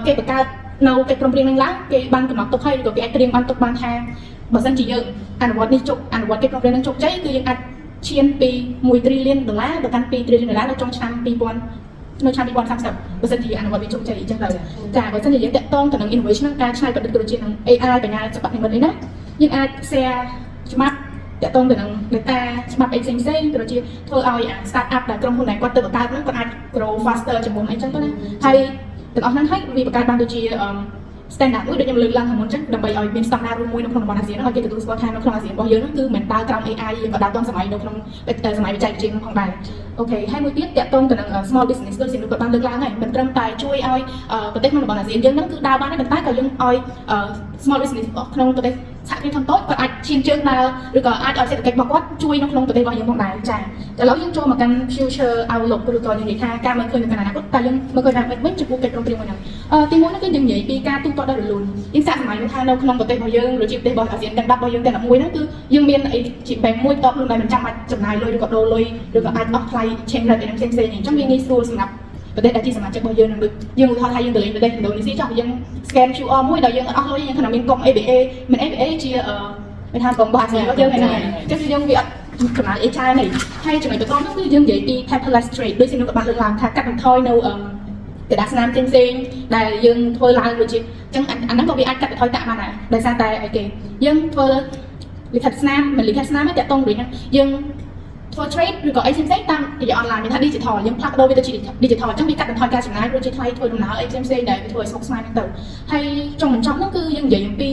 គេបង្កើតនៅកិច្ចព្រមព្រៀងហ្នឹងឡើងគេបានកំណត់ទុកហើយឬក៏គេអាចត្រៀមបានទុកបានថាបើសិនជាយើងអនុវត្តនេះជោគអនុវត្តកិច្ចព្រមព្រៀងហ្នឹងជោគជ័យគឺយើងអាចឈានពី1 trillion ដុល្លារទៅកាន់2 trillion ដុល្លារនៅចុងឆ្នាំ2000នៅឆ្នាំ2030បើសិនជាអនុវត្តវាជោគជ័យអញ្ចឹងទៅចាបើសិនជាយើងតាក់ទងទៅនឹង innovation ហ្នឹងការច្នៃប្រឌិតក៏ដូចជានឹង AI បញ្ញាសិប្បនិម្មិតអីហ្នឹងយើងអាច share ច្បាប់តាក់ទងទៅនឹង data ច្បាប់អីផ្សេងផ្សេងក៏ដូចជាធ្វើឲ្យអា start up ដែលក្រុមហ៊ុនដែលគាត់ទៅបង្កើតហ្នឹងគាត់អាច grow faster ជាងមុនអីចឹងទៅណាហើយទាំងអស់ហ្នឹងហើយវាបង្កើតបានដូចជា standard មួយដូចខ្ញុំលើកឡើងខាងមុនចឹងដើម្បីឲ្យមាន standard រួមមួយនៅក្នុងតំបន់អាស៊ានហ្នឹងឲ្យគេទទួលស្គាល់ថានៅក្នុងអាស៊ានរបស់យើងហ្នឹងគឺមិនដើរក្រោម AI យើងក៏ដើរទាន់សម័យនៅក្នុងសម័យបច្ចេកវិទ្យាហ្នឹងផងដែរ okay ហើយមួយទៀតតាក់ទងទៅនឹង small business ដូចជាលោកគាត់បានលើកឡើងហើយមិនត្រឹមតែជួយឲ្យប្រទេសក្នុងតំបន់អាស៊ានយើងហ្នឹងគឺដើរបានទេប៉ុន្តែក៏យើងឲ្យ small business ក្នុងប្រទេសសហគ្រាសធុនតូចគាត់អាចឈានជើងដើរឬក៏អាចឲ្យសេដ្ឋកិច្ចរបស់គាត់ជួយនៅក្នុងប្រទេសរបស់យើងផងដែរចាឥឡូវយើងចូលមកកាន់ future outlook ឬក៏យើងនិយាយថាការមើលឃើញនៅក្នុងអនាគតតើយើងមើលឃើញថាម៉េចវិញចំពោះកិច្ចព្រមព្រៀងមួយហ្នឹងទីមួយហ្នឹងគឺយើងនិយាយពីការទូទាត់ដោយរលូនយើងសាកសម័យថានៅក្នុងប្រទេសរបស់យើងឬជាប្រទេសរបស់អាស៊ានទាំង10របស់យើងទាំង11ហ្នឹងគឺយើងមានអីជា bank មួយតបខ្លួនដែលមិនចាំបាច់ចំណាយលុយឬក៏ដូរលុយឬក៏អាចអស់ថ្លៃ change rate អីហ្នឹងផ្សេងៗអញ្ចឹងវាងាយស្រួលសម្រាប់ប្រទេសដែលជាសមាជិករបស់យើងនឹងដូចយើងឧទាហរណ៍ថាយើងទៅលេងប្រទេសឥណ្ឌូនេស៊ីចុះយើង scan QR មួយដល់យើងអត់អស់លុយយើងគ្រាន់តែមានកុំ ABA មិន ABA ជាមានថាកុំរបស់អាស៊ានរបស់យើងហ្នឹងហើយអញ្ចឹងយើងវាអត់ចំណាយអីច្រើនទេហើយចំណុចបន្ទាប់នោះគឺយើងនិយាយពី paperless trade ដូចជានោះក៏បានលើកឡើងថាកាត់បន្ថយនៅក្រដាសស្នាមផ្សេងៗដែលយើងធ្វើឡើងដូចជាអញ្ចឹងអាហ្នឹងក៏វាអាចកាត់បន្ថយ tax បានដែរដោយសារតែអីគេយើងធ្វើលិខិតស្នាមមិនលិខិតស្នាមទេតាក់ទងដូចហ្នឹងយើងធ្វើ trade ឬក៏អីផ្សេងៗតាមរយៈ online មានថា digital យើងផ្លាស់ប្ដូរវាទៅជា digital អញ្ចឹងវាកាត់បន្ថយការចំណាយដូចជាថ្លៃធ្វើដំណើរអីផ្សេងៗដែលវាធ្វើឲ្យស្មុគស្មាញហ្នឹងទៅហើយចុងបញ្ចប់ហ្នឹងគឺយើងនិយាយអំពី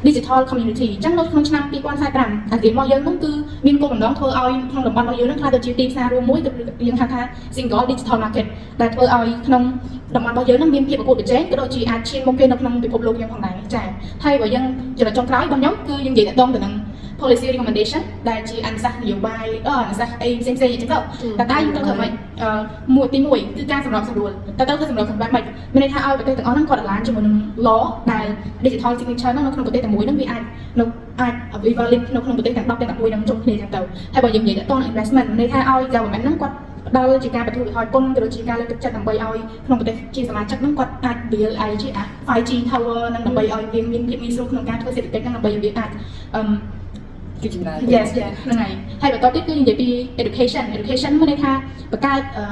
digital community អញ្ចឹងនៅក្នុងឆ្នាំ2045អាស៊ានរបស់យើងហ្នឹងគឺមានគោលបំណងធ្វើឲ្យក្នុងតំបន់របស់យើងហ្នឹងក្លាយទៅជាទីផ្សាររួមមួយគឺយើងហៅថា single digital market ដែលធ្វើឲ្យក្នុងតំបន់របស់យើងហ្នឹងមានភាពប្រកួតប្រជែងក៏ដូចជាអាចឈានមុខគេនៅក្នុងពិភពលោកយើងផងដែរចា៎ហើយបើយើងចំណុចចុងក្រោយរបស់ខ្ញុំគឺយើងនិយាយតាក់ទងទៅនឹង policy recommendation ដែលជាអនុសាសន៍នយោបាយអនុសាសន៍អីផ្សេងៗអញ្ចឹងទៅតែតើយើងត្រូវធ្វើម៉េចមួយទី1គឺការសម្របសម្រួលតើត្រូវធ្វើសម្របសម្រួលបែបម៉េចមានន័យថាឲ្យប្រទេសទាំងអស់ហ្នឹងគាត់ align ជាមួយនឹង law ដែល digital signature ហ្នឹងនៅក្នុងប្រទេសតែមួយហ្នឹងវាអាចនៅអាច valid នៅក្នុងប្រទេសទាំង10ទាំង11ហ្នឹងជុំគ្នាអញ្ចឹងទៅហើយបើយើងនិយាយទៅ investment មានន័យថាឲ្យ government ហ្នឹងគាត់ផ្ដល់ជាការបន្ធូរបន្ថយពន្ធក៏ដូចជាការលើកទឹកចិត្តដើម្បីឲ្យក្នុងប្រទេសជាសមាជិកហ្នឹងគាត់អាច build អីជា 5G tower ហ្នឹងដើម្បីឲ្យវាមានភាពងាយស្រួលក្នុងការធ្វើសេដ្ឋកិច្ចហ្នឹងដើម្បីឲ្យវាអាចអឺ គឺចម្រើន Yes ហ្នឹងហើយហើយបន្តទៀតគឺនិយាយពី education education មានន័យថាបង្កើតអឺ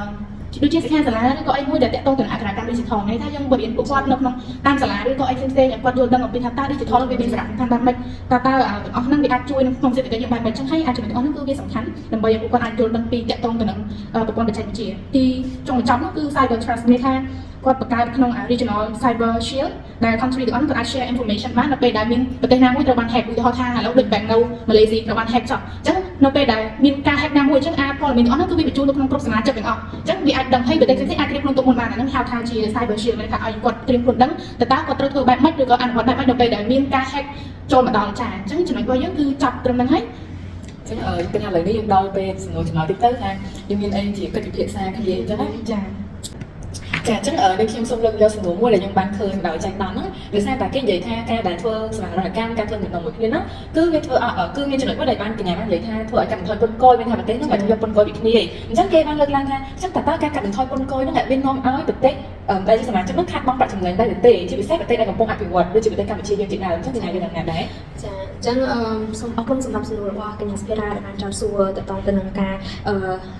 ដូចជាសិក្ខាសាលាឬក៏អីមួយដែលតាក់ទងទៅនឹងអក្ខរកម្ម digital មានន័យថាយើងបង្រៀនពួកគាត់នៅក្នុងតាមសាលាឬក៏អីផ្សេងៗឲ្យគាត់យល់ដឹងអំពីថាតើ digital វាមានសារៈសំខាន់បែបម៉េចតើតើទាំងអស់ហ្នឹងវាអាចជួយនៅក្នុងសេដ្ឋកិច្ចយើងបែបម៉េចចឹងហើយអាចចំណុចទាំងអស់ហ្នឹងគឺវាសំខាន់ដើម្បីឲ្យពួកគាត់អាចយល់ដឹងពីតាក់ទងទៅនឹងប្រព័ន្ធបច្ចេកវិទ្យាទីចុងបញ្ចប់នោះគឺ cyber trust មានន័យថាគាត់បង្កើតក្នុង regional cyber shield ដែល country ទាំងអស់គាត់អាច share information បាននៅពេលដែលមានប្រទេសណាមួយត្រូវបាន hack ឧទាហរណ៍ថាឥឡូវដូច bank នៅ Malaysia ត្រូវបាន hack ចុះអញ្ចឹងនៅពេលដែលមានការ hack ណាមួយអញ្ចឹងអាព័ត៌មានទាំងអស់ហ្នឹងគឺវាបញ្ជូនទៅក្នុងគ្រប់សមាជិកទាំងអស់អញ្ចឹងវាអាចដឹងហើយប្រទេសផ្សេងៗអាចត្រៀមខ្លួនទុកមុនបានអាហ្នឹងហៅថាជា cyber shield មានន័យថាឲ្យគាត់ត្រៀមខ្លួនដឹងតើតើគាត់ត្រូវធ្វើបែបម៉េចឬក៏អនុវត្តបែបម៉េចនៅពេលដែលមានការ hack ចូលមកដល់ចាអញ្ចឹងចំណុចរបស់យើងគឺចប់ត្រឹមហ្នឹងហើយ ចឹងអឺគិតថាឥឡូវនេះយើងដល់ពេលសំណួរចម្លើយតិចទៅថាយើងមានអីជាកិច្ចពិភាក្សាគ្នាអញ្ចឹងណា ចា ចាអញ្ចឹងនេះខ្ញុំសូមលើកយកសំណួរមួយដែលខ្ញុំបានឃើញដោយចៃដន្យហ្នឹងដោយសារតែគេនិយាយថាការដែលធ្វើសមាហរណកម្មការធ្វើចំណងមួយគ្នាហ្នឹងគឺវាធ្វើឲ្យគឺមានចំណុចមួយដែលបានកញ្ញាបាននិយាយថាធ្វើឲ្យកាត់បន្ថយពន្ធគយមានថាប្រទេសហ្នឹងមិនយកពន្ធគយពីគ្នាឯងអញ្ចឹងគេបានលើកឡើងថាអញ្ចឹងតើតើការកាត់បន្ថយពន្ធគយហ្នឹងវានាំឲ្យប្រទេសដែលជាសមាជិកហ្នឹងខាតបង់ប្រាក់ចំណេញដែរឬទេជាពិសេសប្រទេសដែលកំពុងអភិវឌ្ឍដូចជាប្រទេសកម្ពុជាយើងជាដើមអញ្ចឹងកញ្ញាយល់យ៉ាងណាដែរ ចាអញ្ចឹងអឺសូមអរគុណសម្រាប់សំណួររបស់កញ្ញាស្ភារាដែលបានចោទសួរតទៅទៅនឹងការអឺ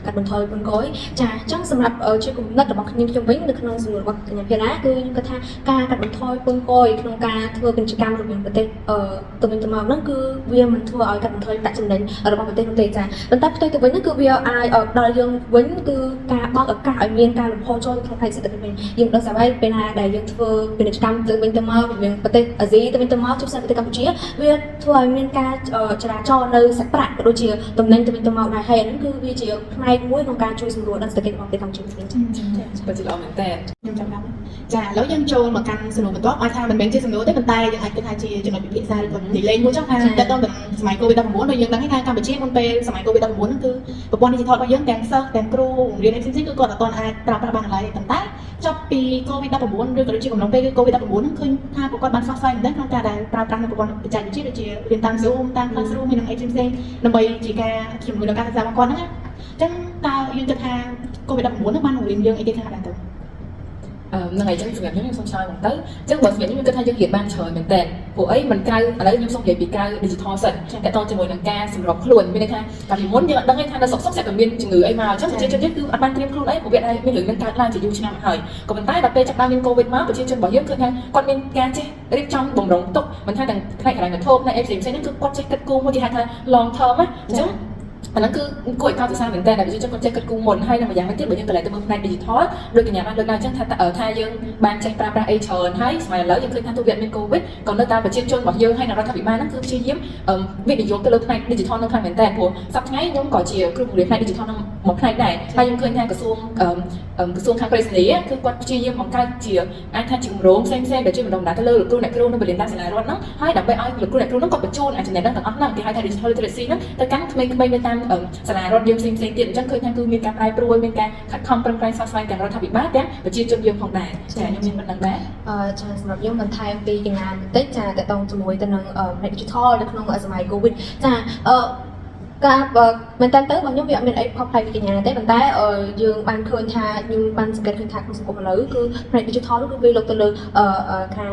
កាត់បន្ថយពន្ធគយចាអញ្ចឹងសម្រាប់ជាគំនិតរបស់ខ្ញុំខ្ញុំវិញនៅក្នុងសំណួររបស់កញ្ញាភារាគឺខ្ញុំគិតថាការកាត់បន្ថយពន្ធគយក្នុងការធ្វើពាណិជ្ជកម្មរវាងប្រទេសអឺទៅវិញទៅមកហ្នឹងគឺវាមិនធ្វើឲ្យកាត់បន្ថយប្រាក់ចំណេញរបស់ប្រទេសនោះទេចាប៉ុន្តែផ្ទុយទៅវិញហ្នឹងគឺវាអាចដល់យើងវិញគឺការបើកឱកាសឲ្យមានការលំហូរចូលក្នុងផ្នែកសេដ្ឋកិច្ចវិញយើងដឹងស្រាប់ហើយពេលណាដែលយើងធ្វើពាណិជ្ជកម្មទៅវិញទៅមករវាងប្រទេសអាស៊ីទៅវិញទៅមកជាពិសេសប្រទេសកម្ពុជាវាធ្វើឲ្យមានការចរាចរណ៍នៅសាច់ប្រាក់ក៏ដូចជាតំណែងទៅវិញទៅមកដែរហើយអាហ្នឹងគឺវាជាផ្នែកមួយក្នុងការជួយសម្រួលដល់សេដ្ឋកិច្ចរបស់ប្រទេសកម្ពុជាវិញចា ពិតជាល្អមែនតើ ខ្ញុំចាំបានចាឥឡូវយើងចូលមកកាន់សំណួរបន្ទាប់អាចថាមិនមែនជាសំណួរទេប៉ុន្តែយើងអាចគិតថាជាចំណុចពិភាក្សាឬក៏និយាយលេងមួយចុះថាតើតើនឹងសម័យ COVID-19 ដូចយើងដឹងថាកម្ពុជាមុនពេលសម័យ COVID-19 ហ្នឹងគឺប្រព័ន្ធ digital របស់យើងទាំងសិស្សទាំងគ្រូបង្រៀនផ្សេងៗគឺគាត់អត់ទាន់អាចប្រើប្រាស់បានឡើយទេប៉ុន្តែចប់ពី COVID-19 ឬក៏ដូចជាកំឡុងពេល COVID-19 ហ្នឹងឃើញថាពួកគាត់បានស្វះស្វែងមែនទែនក្នុងការដែលប្រើប្រាស់នៅប្រព័ន្ធបច្ចេកវិទ្យាដូចជារៀនតាម Zoom តាម Classroom ហើយនិងអីផ្សេងៗដើម្បីជាការជំនួយដល់ការសិក្សារបស់គាត់ហ្នឹងណាអញ្ចឹងតើយើងគិតថា COVID-19 ហ្នឹងបានបង្រៀនយើងអីគេខ្លះដែរទៅ ហ្នឹងហើយអញ្ចឹងសម្រាប់ខ្ញុំខ្ញុំសូមឆ្លើយមកទៅអញ្ចឹងបើសម្រាប់ខ្ញុំខ្ញុំគិតថាយើងរៀនបានច្រើនមែនតើព្រោះអីមិនក្រៅឥឡូវខ្ញុំសូមនិយាយពីក្រៅ digital សិនតើតជាមួយនឹងការសម្របខ្លួនមានន័យថាកាលពីមុនយើងអត់ដឹងទេថានៅសុកសុកស្រាប់តែមានជំងឺអីមកអញ្ចឹងប្រជាជនយើងគឺអត់បានត្រៀមខ្លួនអីព្រោះវាដែរមានរឿងនឹងកើតឡើងជាយូរឆ្នាំមកហើយក៏ប៉ុន្តែដល់ពេលចាប់ដើមមាន COVID មកប្រជាជនរបស់យើងឃើញថាគាត់មានការចេះរៀបចំបំរុងទុកមិនថាទាំងផ្នែកហិរញ្ញវត្ថុផ្នែកអីផ្សេងៗហ្នឹងគឺគាត់ចេះគិតគូរមួយគេហៅថា long term ណាអញ្ចឹង អាហ្នឹងគឺគួរឲ្យកោតសរសើរមែនតើដែលប្រជាជនគាត់ចេះគិតគូរមុនហើយនឹងម្យ៉ាងវិញទៀតបើយើងកន្លែងទៅមើលផ្នែក digital ដូចកញ្ញាបានលើកឡើងអញ្ចឹងថាថាយើងបានចេះប្រើប្រាស់អីច្រើនហើយសម័យឥឡូវយើងឃើញថាទោះវាអត់មាន COVID ក៏នៅតែប្រជាជនរបស់យើងហើយនិងរដ្ឋាភិបាលហ្នឹងគឺព្យាយាមវិនិយោគទៅលើផ្នែក digital នឹងខ្លាំងមែនតើព្រោះសប្តាហ៍ថ្ងៃខ្ញុំក៏ជាគ្រូបង្រៀនផ្នែក digital នឹងមួយផ្នែកដែរហើយខ្ញុំឃើញថាក្រសួងក្រសួងខាងប្រៃសណីយ៍គឺគាត់ព្យាយាមបង្កើតជាអាចថាជាគម្រោងផ្សេងៗដែលជួយបណ្ដុះបណ្ដាលទៅលើលោកគ្រូអ្នកគ្រូនៅបរិញ្ញាតាមសាលារដ្ឋហ្នឹងហើយដើម្បីឲ្យលោកគ្រូអ្នកគ្រូហ្នឹងគាត់បញ្ជូនអាចំណេះដឹងទាំងអស់ហ្នឹងគេហៅថា digital literacy ហ្នឹងទៅកាន់ក្មេងៗនៅតាមសាលារដ្ឋយើងផ្សេងៗទៀតអញ្ចឹងឃើញថាគឺមានការប្រែប្រួលមានការខិតខំប្រឹងប្រែងស្វះស្វែងទាំងរដ្ឋាភិបាលទាំងប្រជាជនយើងផងដែរចាខ្ញុំមានប៉ុណ្ណឹងដែរ ចាសម្រាប់ខ្ញុំបន្ថែមពីកញ្ញាបន្តិចចាតកតងជាមួយទៅនឹងផ្នែក digital នៅក្នុងសម័យ COVID ចាការមែនតើទៅរបស់ខ្ញុំវាអត់មានអីខុសប្លែកពីកញ្ញាទេប៉ុន្តែយើងបានឃើញថាខ្ញុំបានសង្កេតឃើញថាក្នុងសង្គមឥឡូវគឺផ្នែក digital នោះគឺវាលុកទៅលើខាង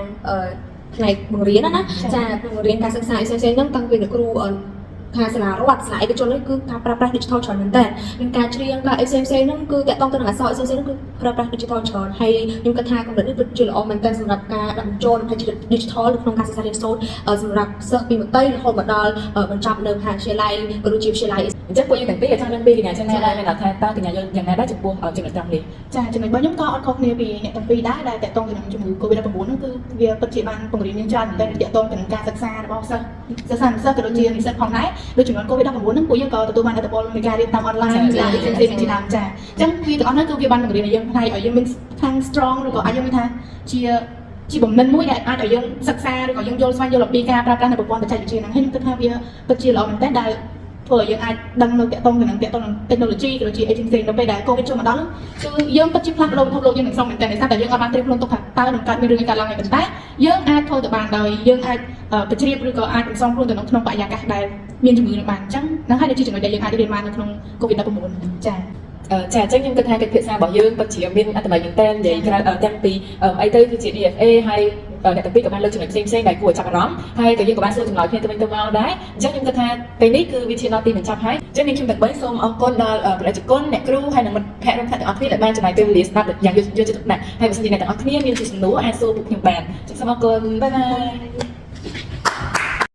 ផ្នែកបង្រៀនណាចាផ្នែកបង្រៀនការសិក្សាផ្សេងៗហ្នឹងតាំងពីលោកគ្រូខាងសាលារដ្ឋសាលាឯកជននេះគឺការប្រើប្រាស់ digital ច្រើនមែនតើនឹងការច្រៀងការអីផ្សេងៗហ្នឹងគឺតាក់ទងទៅនឹងអក្សរផ្សេងៗហ្នឹងគឺប្រើប្រាស់ digital ច្រើនហើយខ្ញុំគិតថាកម្រិតនេះពិតជាល្អមែនតើសម្រាប់ការដាក់បញ្ចូលនៅផ្នែក digital នៅក្នុងការសិក្សារៀនសូត្រសម្រាប់សិស្សពីមត្តេយ្យរហូតមកដល់បញ្ចប់នៅមហាវិទ្យាល័យក៏ដូចជាវិទ្យាល័យ អញ្ចឹងពួកយើងទាំងពីរក៏ចង់ដឹងពីកញ្ញាចឹងដែរមានថាតើកញ្ញាយល់យ៉ាងណាដែរចំពោះចំណុចត្រង់នេះ? ចាចំណុចរបស់ខ្ញុំក៏អត់ខុសគ្នាពីអ្នកទាំងពីរដែរដែលតាក់ទងទៅនឹងជំងឺ Covid-19 ហ្នឹងគឺវាពិតជាបានបង្រៀនយើងច្រើនមែនទែនតាក់ទងទៅនឹងការសិក្សារបស់សិស្សសិស្សានុសិស្សក៏ដូចជានិស្សិតផងដែរដូចជំនាន់ Covid-19 ហ្នឹងពួកយើងក៏ទទួលបានឥទ្ធិពលនៃការរៀនតាមអនឡាញចាផ្សេងៗជាដើមចាអញ្ចឹងវាទាំងអស់ហ្នឹងគឺវាបានបង្រៀនឲ្យយើងផ្នែកឲ្យយើងមានខាង strong ឬក៏អាចយើងមានថាជាបំណិនមួយដែលអាចឲ្យយើងសិក្សាឬក៏យើងយល់ស្វែងយល់អំពីការប្រើប្រាស់នៅប្រព័ន្ធបច្ចេកវិទ្យាហ្នឹងហើយខ្ញុំគិតថាវាពិតជាល្អមែនទែនដែលធ្វើឲ្យយើងអាចដឹងនៅតាក់ទងទៅនឹង technology ក៏ដូចជាអីផ្សេងៗនៅពេលដែល COVID ចូលមកដល់គឺយើងពិតជាផ្លាស់ប្ដូរពិភពលោកយើងទាំងស្រុងមែនទែនដោយសារតែយើងអត់បានត្រៀមខ្លួនទុកថាតើនឹងកើតមានរឿងអីកើតឡើងហើយប៉ុន្តែយើងអាចធ្វើទៅបានដោយយើងអាចប្រជ្រាបឬក៏អាចបន្សំខ្លួនទៅក្នុងបរិយាកាសដែលមានជំងឺនឹងបានអញ្ចឹងហ្នឹងហើយដែលជាចំណុចដែលយើងអាចរៀនបាននៅក្នុង COVID-19 ចា៎ ចាអញ្ចឹងខ្ញុំគិតថាកិច្ចពិភាក្សារបស់យើងពិតជាមានអត្ថន័យមែនទែននិយាយក្រៅទាំងពីអីទៅគឺជា DFA ហើយអ្នកទាំងពីរក៏បានលើកចំណុចផ្សេងៗដែលគួរឲ្យចាប់អារម្មណ៍ហើយក៏យើងក៏បានសួរចម្លើយគ្នាទៅវិញទៅមកដែរអញ្ចឹងខ្ញុំគិតថាពេលនេះគឺវាឈានដល់ទីបញ្ចប់ហើយអញ្ចឹងនាងខ្ញុំទាំងបីសូមអរគុណដល់ប្រជាជនអ្នកគ្រូហើយនិងមិត្តភ័ក្តិរួមថ្នាក់ទាំងអស់គ្នាដែលបានចំណាយពេលវេលាស្ដាប់យ៉ាងយកចិត្តទុកដាក់ហើយបើសិនជាអ្នកទាំងអស់គ្នាមានជាសំណួរអាចសួរពួកខ្ញុំបានអញ្ចឹងសូមអរគុណ bye bye.